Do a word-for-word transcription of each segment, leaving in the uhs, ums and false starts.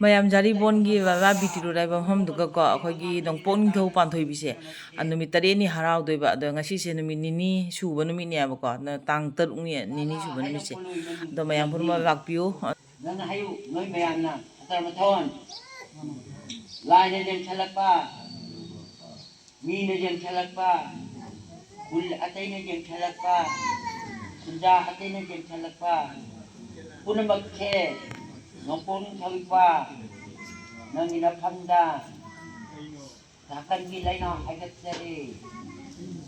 ꯃꯌꯥꯝ ꯖꯥꯔꯤꯕꯣꯟꯒꯤ ꯕꯕꯥ ꯕꯤꯇꯤꯔꯨꯠ ꯍꯥꯏꯕ ꯃꯐꯝꯗꯨꯒꯀꯣ, ꯑꯩꯈꯣꯏꯒꯤ ꯅꯣꯡꯄꯣꯛ ꯅꯤꯡꯊꯧ ꯄꯥꯟꯊꯣꯏꯕꯤꯁꯦ, ꯑ, ꯅꯨꯃꯤꯠ ꯇꯔꯦꯠꯅꯤ ꯍꯔꯥꯎꯗꯣꯏꯕ꯫ ꯑꯗꯣ ꯉꯁꯤꯁꯦ ꯅꯨꯃꯤꯠ ꯅꯤꯅꯤ ꯁꯨꯕ ꯅꯨꯃꯤꯠꯅꯦꯕꯀꯣ, ꯑꯗꯣ ꯇꯥꯡ ꯇꯔꯨꯛꯅꯤ, ꯅꯤꯅꯤ ꯁꯨꯕ ꯅꯨꯃꯤꯠꯁꯦ꯫ ꯑꯗꯣ ꯃꯌꯥꯝ ꯄꯨꯝꯅꯃꯛ ꯂꯥꯛꯄꯤꯌꯨ꯫ ꯅꯪ ꯍꯥꯏꯌꯨ, ꯅꯣꯏ ꯃꯌꯥꯝꯅ ꯁꯇꯔ ꯃꯊꯣꯟ, ꯂꯥꯏꯅ ꯂꯦꯡꯁꯜꯂꯛꯄ, ꯃꯤꯅ ꯌꯦꯡꯁꯤꯜꯂꯛꯄ, ꯈꯨꯜ ꯑꯇꯩꯅ ꯌꯦꯡꯁꯤꯜꯂꯛꯄ, ꯈꯨꯟꯖꯥ ꯑꯇꯩꯅ ꯌꯦꯡꯁꯤꯜꯂꯛꯄ ꯄꯨꯝꯅꯃꯛꯁꯦ ꯅꯣꯡꯄꯣꯛ ꯅꯤꯡꯊꯧ ꯏꯄꯥ, ꯅꯪꯒꯤ ꯅꯐꯝꯗ ꯅꯥꯀꯟꯒꯤ ꯂꯩꯅꯥ ꯍꯥꯏꯒꯠꯆꯔꯦ,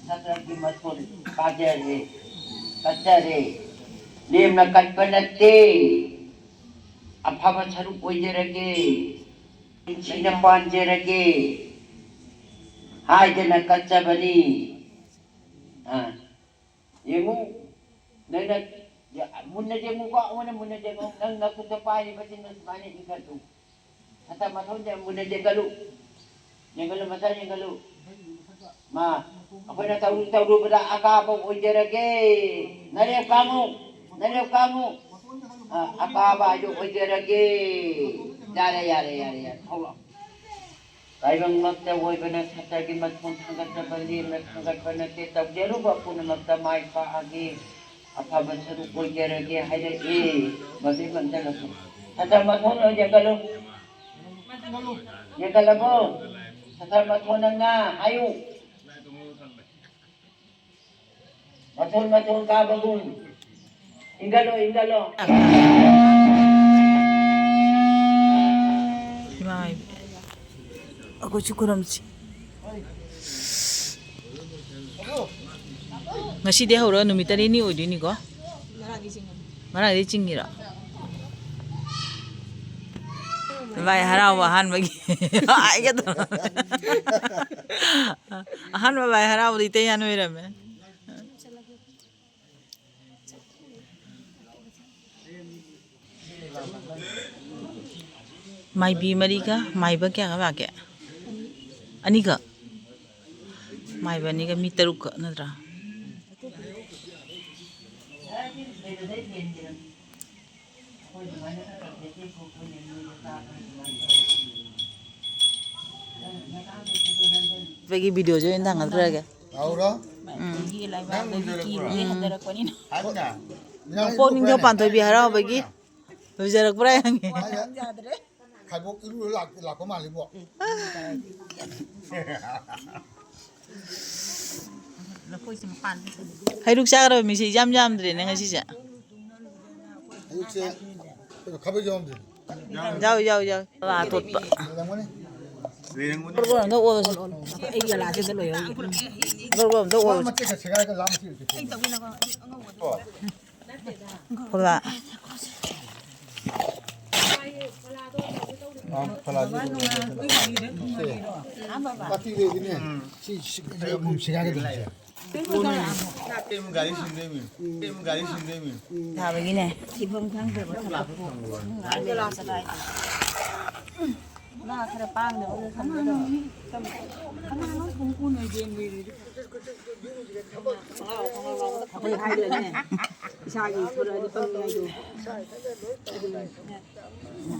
ꯁꯇ꯭ꯔꯒꯤ ꯃꯊꯣꯟ ꯀꯥꯖꯔꯦ, ꯀꯠꯆꯔꯦ꯫ ꯂꯦꯝꯅ ꯀꯠꯄ ꯅꯠꯇꯦ, ꯑꯐꯕ ꯁꯔꯨꯛ ꯑꯣꯏꯖꯔꯒꯦ, ꯅꯤꯡꯊꯤꯅ ꯄꯥꯟꯖꯔꯒꯦ ꯍꯥꯏꯗꯅ ꯀꯠꯆꯕꯅꯤ꯫ ꯑꯥ, ꯌꯦꯡꯉꯨ, ꯅꯪꯅ ꯃꯨꯟꯅ ꯌꯦꯡꯉꯨꯀꯣ, ꯑꯃꯨꯟꯅ ꯃꯨꯟꯅ ꯌꯦꯡꯉꯨ꯫ ꯅꯪ ꯅꯈꯨꯠꯇ ꯄꯥꯏꯔꯤꯕꯁꯤꯡꯗꯣ ꯁꯨꯃꯥꯏꯅ ꯏꯟꯈꯠꯂꯨ꯫ ꯃꯊꯛ ꯃꯊꯣꯟꯁꯦ ꯃꯨꯟꯅ ꯌꯦꯡꯈꯠꯂꯨ, ꯌꯦꯡꯈꯠꯂꯨ, ꯃꯊꯛ ꯌꯦꯡꯈꯠꯂꯨ꯫ ꯃꯥ, ꯑꯩꯈꯣꯏꯅ ꯇꯧꯔꯨ ꯇꯧꯔꯨꯕꯗ ꯑꯀꯥꯕ ꯑꯣꯏꯖꯔꯒꯦ꯫ ꯅꯔꯦꯞ ꯀꯥꯡꯉꯨ, ꯅꯔꯦꯞ ꯀꯥꯡꯉꯨ꯫ ꯑ, ꯑꯀꯥꯕ ꯍꯥꯏꯗꯣ ꯑꯣꯏꯖꯔꯒꯦ꯫ ꯌꯥꯔꯦ, ꯌꯥꯔꯦ, ꯌꯥꯔꯦ, ꯌꯥꯔꯦ꯫ ꯊꯣꯛꯂꯛꯑꯣ꯫ ꯇꯥꯏꯕꯪꯃꯛꯇ ꯑꯣꯏꯕꯅ ꯁꯇ꯭ꯔꯒꯤ ꯃꯊꯣꯟ ꯊꯥꯡꯒꯠꯆꯕ ꯂꯦꯝꯅ ꯊꯥꯡꯒꯠꯄ ꯅꯠꯇꯦ, ꯇꯧꯖꯔꯨꯕ ꯄꯨꯝꯅꯃꯛꯇ ꯃꯥꯏ ꯄꯥꯛꯑꯒꯦ, ꯑꯐꯕ ꯁꯔꯨꯛ ꯑꯣꯏꯖꯔꯒꯦ ꯍꯥꯏꯔꯛꯑꯦ꯫ ꯃꯗꯨꯒꯤ ꯃꯇꯝꯗ ꯁꯇ꯭ꯔ ꯃꯊꯣꯟ ꯑꯣꯏꯖꯒꯅꯨ꯫ ꯌꯦꯡꯈꯠꯂꯕꯣ? ꯁꯇ꯭ꯔ ꯃꯊꯣꯟ ꯅꯪꯅ ꯍꯥꯏꯌꯨ꯫ ꯃꯊꯣꯟ ꯃꯊꯣꯟ ꯀꯥꯕꯒꯨꯝ꯫ ꯏꯟꯒꯠꯂꯣ, ꯏꯟꯒꯠꯂꯣ꯫ ꯏꯃꯥ ꯏꯕꯦꯝ꯫ ꯑꯩꯈꯣꯏꯁꯨ ꯈꯨꯔꯨꯝꯁꯤ꯫ ꯉꯁꯤꯗꯤ ꯍꯧꯔꯒ ꯅꯨꯃꯤꯠ ꯇꯔꯦꯠꯅꯤ ꯑꯣꯏꯗꯣꯏꯅꯤꯀꯣ? ꯉꯔꯥꯡꯗꯤ ꯆꯤꯡꯉꯤꯔꯣ? ꯂꯥꯏ ꯍꯔꯥꯎꯕ ꯑꯍꯥꯟꯕꯒꯤ ꯍꯥꯏꯒꯗ꯭ꯔꯣ? ꯑꯍꯥꯟꯕ ꯂꯥꯏ ꯍꯔꯥꯎꯕꯗꯤ ꯏꯇꯩ ꯍꯥꯟ ꯑꯣꯏꯔꯝꯃꯦ꯫ ꯃꯥꯏꯕꯤ ꯃꯔꯤꯒ ꯃꯥꯏꯕ ꯀꯌꯥꯒ ꯂꯥꯛꯀꯦ? ꯑꯅꯤꯈꯛ? ꯃꯥꯏꯕ ꯑꯅꯤꯒ ꯃꯤ ꯇꯔꯨꯛꯀ ꯅꯠꯇ꯭ꯔꯥ? ꯑꯩꯒꯤ ꯚꯤꯗꯤꯑꯣꯁꯦ ꯑꯣꯏꯅ ꯊꯥꯡꯒꯠꯈ꯭ꯔꯒꯦ꯫ ꯂꯥꯎꯔꯣ꯫ ꯎꯝ꯫ ꯅꯪ ꯂꯣꯏꯖꯔꯛꯄ꯭ꯔꯣ? ꯍꯥꯏꯕꯅ? ꯅꯣꯡꯄꯣꯛ ꯅꯤꯡꯊꯧ ꯄꯥꯟꯊꯣꯏꯕꯤ ꯍꯔꯥꯎꯕꯒꯤ ꯂꯣꯏꯖꯔꯛꯄ꯭ꯔꯥ ꯍꯪꯉꯦ꯫ ꯈꯥꯏꯕꯣꯛ ꯏꯔꯨ ꯂꯥꯛ-, ꯂꯥꯛꯄ ꯃꯥꯜꯂꯤꯕꯣ꯫ ꯂꯐꯣꯏꯁꯦ ꯃꯄꯥꯟ ꯍꯩꯔꯨꯛ ꯆꯥꯒꯗꯕ ꯃꯤꯁꯦ ꯏꯌꯥꯝ ꯌꯥꯝꯗ꯭ꯔꯦꯅꯦ ꯉꯁꯤꯁꯦ꯫ ꯑꯌꯨꯛꯁꯦ ꯀꯩꯅꯣ ꯈꯥꯕꯩ ꯌꯥꯎꯔꯝꯗ꯭ꯔꯦ꯫ ꯌꯥꯎ, ꯌꯥꯎ, ꯌꯥꯎ꯫ ꯂꯥ ꯇꯣꯠꯄ꯫ ꯂꯩꯔꯝꯒꯅꯤ꯫ ꯒꯣꯔ ꯒꯣꯔ ꯑꯝꯇ ꯑꯣꯜꯂꯁꯤ꯫ ꯑꯩꯒꯤ ꯒꯂꯥꯁꯤꯗ ꯂꯣꯏꯍꯧꯔꯤ꯫ ꯒꯣꯔ ꯒꯣꯔ ꯑꯝꯇ ꯃꯥ ꯑꯣꯜꯂꯁꯤ꯫ ꯃꯆꯦꯠ ꯈꯔ ꯁꯦꯒꯥꯏꯔꯒ ꯂꯥꯝ ꯊꯤꯔꯨꯁꯦ꯫ ꯈꯣꯂꯥ꯫ ꯑ, ꯈꯣꯂꯥꯁꯤ ꯑꯗꯨꯝ ꯁꯦ꯫ ꯄꯥꯇꯤ ꯂꯩꯔꯤꯅꯦ꯫ ꯁꯤ, ꯁꯤ, ꯁꯤ, ꯁꯦꯒꯥꯏꯒꯗꯧꯕꯁꯦ꯫ ꯀꯩꯅꯣ ꯒꯥꯔꯤ ꯁꯤꯟꯗꯣꯏꯃꯤ꯫ ꯀꯩꯅꯣ ꯒꯥꯔꯤ ꯁꯤꯟꯗꯣꯏꯃꯤ꯫ ꯊꯥꯕꯒꯤꯅꯦ꯫ ꯊꯤꯐꯝ ꯈꯪꯗ꯭ꯔꯕ ꯊꯕꯛꯄꯨ꯫ ꯃꯥ ꯈꯔ ꯄꯥꯡꯗꯕ ꯈꯪꯒꯗꯕ꯫ ꯑꯩꯈꯣꯏ ꯍꯥꯏꯗ꯭ꯔꯅꯦ? ꯏꯁꯥꯒꯤ ꯊꯣꯔꯛꯑꯗꯤ ꯄꯪꯉꯦ ꯍꯥꯏꯗꯣ꯫ ꯑꯗꯨꯅꯦ꯫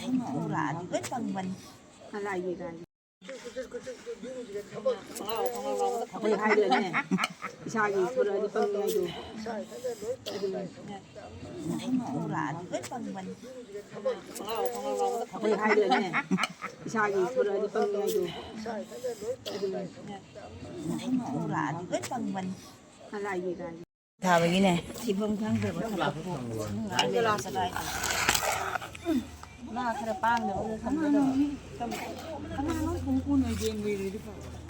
ꯑꯩꯅ ꯎꯔꯛꯑꯗꯤ ꯂꯣꯏ ꯄꯪꯕꯅꯤ꯫ ꯂꯥꯏꯒꯤ ꯒꯥꯔꯤ꯫ ꯑꯩꯈꯣꯏ ꯍꯥꯏꯗ꯭ꯔꯅꯦ? ꯏꯁꯥꯒꯤ ꯊꯣꯔꯛꯑꯗꯤ ꯄꯪꯉꯦ ꯍꯥꯏꯗꯣ꯫ ꯑꯗꯨꯅꯦ꯫ ꯑꯩꯅ ꯎꯔꯛꯑꯗꯤ ꯂꯣꯏ ꯄꯪꯕꯅꯤ꯫ ꯑꯩꯈꯣꯏ ꯍꯥꯏꯗ꯭ꯔꯅꯦ? ꯏꯁꯥꯒꯤ ꯊꯣꯔꯛꯑꯗꯤ ꯄꯪꯉꯦ ꯍꯥꯏꯗꯣ꯫ ꯑꯗꯨꯅꯦ꯫ ꯑꯩꯅ ꯎꯔꯛꯑꯗꯤ ꯂꯣꯏ ꯄꯪꯕꯅꯤ꯫ ꯂꯥꯏꯒꯤ ꯒꯥꯔꯤ꯫ ꯊꯥꯕꯒꯤꯅꯦ꯫ ꯊꯤꯐꯝ ꯈꯪꯗ꯭ꯔꯕ ꯊꯕꯛꯄꯨ꯫ ꯃꯥ ꯈꯔ ꯄꯥꯡꯗꯕ ꯈꯪꯒꯗꯕ꯫ ꯀꯅꯥꯅꯣ ꯊꯣꯡ ꯀꯣꯟꯅ ꯌꯦꯡꯕꯤꯔꯤꯗꯤ ꯐꯕ?